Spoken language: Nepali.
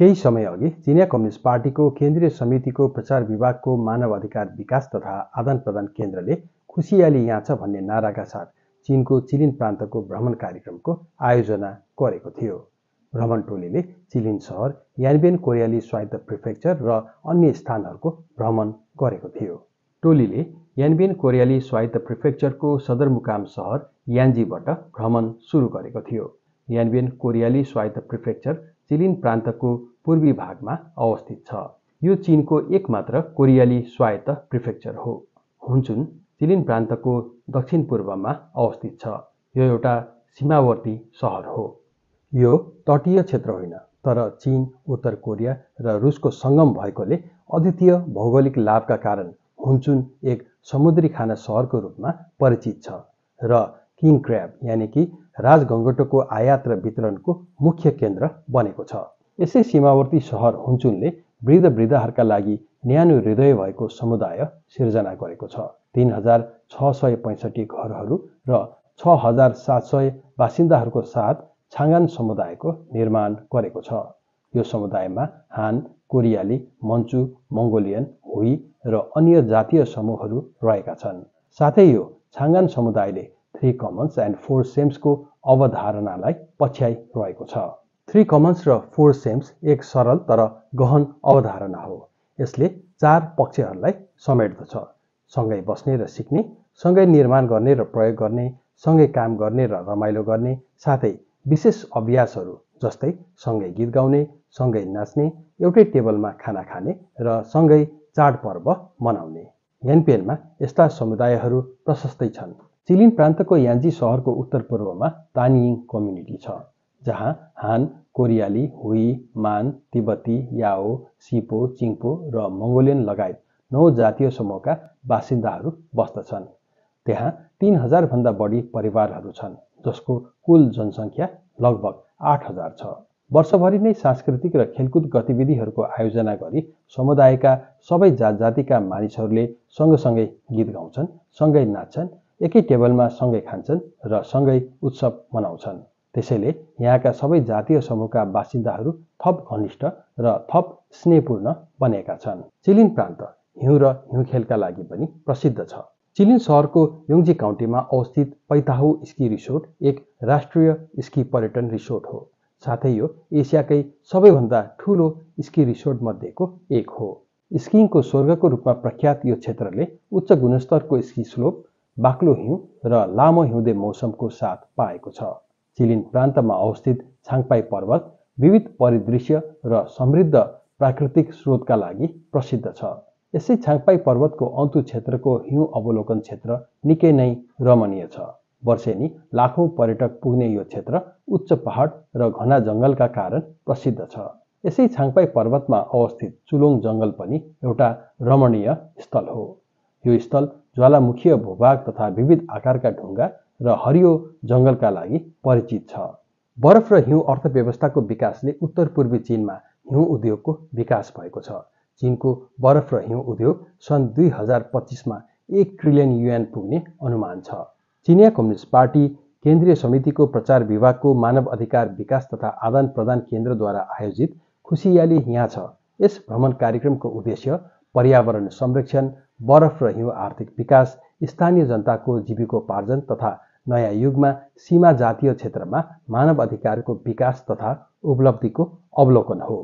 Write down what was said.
केही समय अघि चिनिया कम्युनिस्ट पार्टीको केन्द्रीय समितिको प्रचार विभागको मानव अधिकार विकास तथा आदान प्रदान केन्द्रले खुसियाली यहाँ छ भन्ने नाराका साथ चीनको चिलिन प्रान्तको भ्रमण कार्यक्रमको आयोजना गरेको थियो। भ्रमण टोलीले चिलिन सहर, यानबिन कोरियाली स्वायत्त प्रिफेक्चर र अन्य स्थानहरूको भ्रमण गरेको थियो। टोलीले यानबिन कोरियाली स्वायत्त प्रिफेक्चरको सदरमुकाम सहर यान्जीबाट भ्रमण सुरु गरेको थियो। यानबिन कोरियाली स्वायत्त प्रिफेक्चर चिलिन प्रान्तको पूर्वी भागमा अवस्थित छ। यो चीनको एकमात्र कोरियाली स्वायत्त प्रिफेक्चर हो। हुन्चुन चिलिन प्रान्तको दक्षिण पूर्वमा अवस्थित छ। यो एउटा सीमावर्ती सहर हो। यो तटीय क्षेत्र होइन, तर चीन, उत्तर कोरिया र रुसको सङ्गम भएकोले अद्वितीय भौगोलिक लाभका कारण हुन्चुन एक समुद्री खाना सहरको रूपमा परिचित छ र किङ क्र्याब यानि कि राजगङ्गटोको आयात र वितरणको मुख्य केन्द्र बनेको छ। यसै सीमावर्ती सहर हुन्चुनले वृद्धहरूका लागि न्यानो हृदय भएको समुदाय सिर्जना गरेको छ। 3665 घरहरू र 6700 बासिन्दाहरूको साथ छाङ्गान समुदायको निर्माण गरेको छ। यो समुदायमा हान, कोरियाली, मन्चु, मङ्गोलियन, हुई र अन्य जातीय समूहहरू रहेका छन्। साथै यो छाङ्गान समुदायले 3 कमन्स एन्ड 4 सेम्सको अवधारणालाई पछ्याइरहेको छ। 3 कमन्स र 4 सेम्स एक सरल तर गहन अवधारणा हो। यसले 4 पक्षहरूलाई समेट्दछ: सँगै बस्ने र सिक्ने, सँगै निर्माण गर्ने र प्रयोग गर्ने, सँगै काम गर्ने र रमाइलो गर्ने, साथै विशेष अभ्यासहरू जस्तै सँगै गीत गाउने, सँगै नाच्ने, एउटै टेबलमा खाना खाने र सँगै चाडपर्व मनाउने। यानपेनमा यस्ता समुदायहरू प्रशस्तै छन्। चिलिन प्रान्तको यान्जी सहरको उत्तर पूर्वमा तानियिङ कम्युनिटी छ, जहाँ हान, कोरियाली, हुई, मान, तिब्बती, याओ, सिपो, चिङपो र मङ्गोलियन लगायत 9 जातीय समूहका बासिन्दाहरू बस्दछन्। त्यहाँ 3000 भन्दा बढी परिवारहरू छन्, जसको कुल जनसङ्ख्या लगभग 8000 छ। वर्षभरि नै सांस्कृतिक र खेलकुद गतिविधिहरूको आयोजना गरी समुदायका सबै जात-जातिका मानिसहरूले सँगसँगै गीत गाउँछन्, सँगै नाच्छन्, एकै टेबलमा सँगै खान्छन् र सँगै उत्सव मनाउँछन्। त्यसैले यहाँका सबै जातीय समूहका बासिन्दाहरू थप घनिष्ठ र थप स्नेहपूर्ण बनेका छन्। चिलिन प्रान्त हिउँ र हिउँखेलका लागि पनि प्रसिद्ध छ। चिलिन सहरको योङ्जी काउन्टीमा अवस्थित पैताहु स्की रिसोर्ट एक राष्ट्रिय स्की पर्यटन रिसोर्ट हो। साथै यो एसियाकै सबैभन्दा ठूलो स्की रिसोर्ट मध्येको एक हो। स्कीइङको स्वर्गको रूपमा प्रख्यात यो क्षेत्रले उच्च गुणस्तरको स्की स्लोप, बाक्लो हिउँ र लामो हिउँदे मौसमको साथ पाएको छ। चिलिन प्रान्तमा अवस्थित छाङपाई पर्वत विविध परिदृश्य र समृद्ध प्राकृतिक स्रोतका लागि प्रसिद्ध छ। यसै छाङपाई पर्वतको अन्तु क्षेत्रको हिउँ अवलोकन क्षेत्र निकै नै रमणीय छ। वर्षेनी लाखौं पर्यटक पुग्ने यो क्षेत्र उच्च पहाड र घना जङ्गलका कारण प्रसिद्ध छ। यसै छाङपाई पर्वतमा अवस्थित चुलोङ जङ्गल पनि एउटा रमणीय स्थल हो। यो स्थल ज्वालामुखीय भूभाग तथा विविध आकारका ढुङ्गा र हरियो जङ्गलका लागि परिचित छ। बरफ र हिउँ अर्थव्यवस्थाको विकासले उत्तर पूर्वी चीनमा हिउँ उद्योगको विकास भएको छ। चीनको बरफ र हिउँ उद्योग सन् 2025 मा 1 ट्रिलियन युएन पुग्ने अनुमान छ। चिनिया कम्युनिस्ट पार्टी केन्द्रीय समितिको प्रचार विभागको मानव अधिकार विकास तथा आदान प्रदान केन्द्रद्वारा आयोजित खुसियाली यहाँ छ यस भ्रमण कार्यक्रमको उद्देश्य पर्यावरण संरक्षण, बरफ र हिउँ आर्थिक विकास, स्थानीय जनताको जीविकोपार्जन तथा नयाँ युगमा सीमा जातीय क्षेत्रमा मानव अधिकारको विकास तथा उपलब्धिको अवलोकन हो।